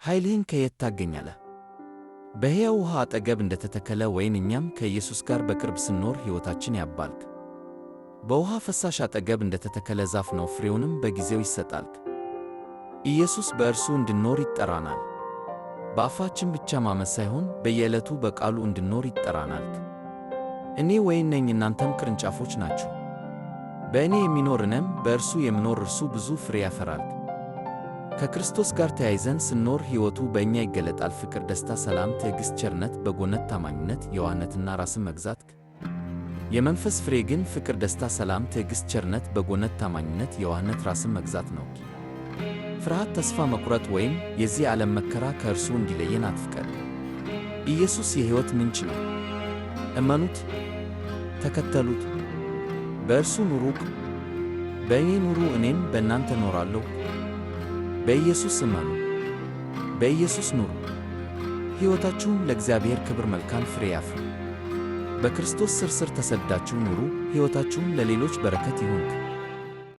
ኃይልህን ከየት ታገኛለህ? በሕያው ውሃ አጠገብ እንደተተከለ ወይን እኛም ከኢየሱስ ጋር በቅርብ ስንኖር ሕይወታችን ያብባል። በውሃ ፈሳሽ አጠገብ እንደተተከለ ዛፍ ነው፣ ፍሬውንም በጊዜው ይሰጣል። ኢየሱስ በእርሱ እንድንኖር ይጠራናል። በአፋችን ብቻ ማመን ሳይሆን በየዕለቱ በቃሉ እንድንኖር ይጠራናል። እኔ ወይን ነኝ፣ እናንተም ቅርንጫፎች ናችሁ። በእኔ የሚኖር እኔም በእርሱ የምኖር እርሱ ብዙ ፍሬ ያፈራል። ከክርስቶስ ጋር ተያይዘን ስንኖር ሕይወቱ በእኛ ይገለጣል። ፍቅር፣ ደስታ፣ ሰላም፣ ትዕግሥት፣ ቸርነት፣ በጎነት፣ ታማኝነት፣ የዋህነትና ራስን መግዛት። የመንፈስ ፍሬ ግን ፍቅር፣ ደስታ፣ ሰላም፣ ትዕግሥት፣ ቸርነት፣ በጎነት፣ ታማኝነት፣ የዋህነት፣ ራስን መግዛት ነው። ፍርሃት፣ ተስፋ መቁረጥ ወይም የዚህ ዓለም መከራ ከእርሱ እንዲለየን አትፍቀድ። ኢየሱስ የሕይወት ምንጭ ነው። እመኑት፣ ተከተሉት፣ በእርሱ ኑሩ። በእኔ ኑሩ፣ እኔም በእናንተ እኖራለሁ። በኢየሱስ እመኑ፣ በኢየሱስ ኑሩ። ሕይወታችሁም ለእግዚአብሔር ክብር መልካም ፍሬ ያፍሩ። በክርስቶስ ስር ስር ተሰዳችሁ ኑሩ፣ ሕይወታችሁም ለሌሎች በረከት ይሁን።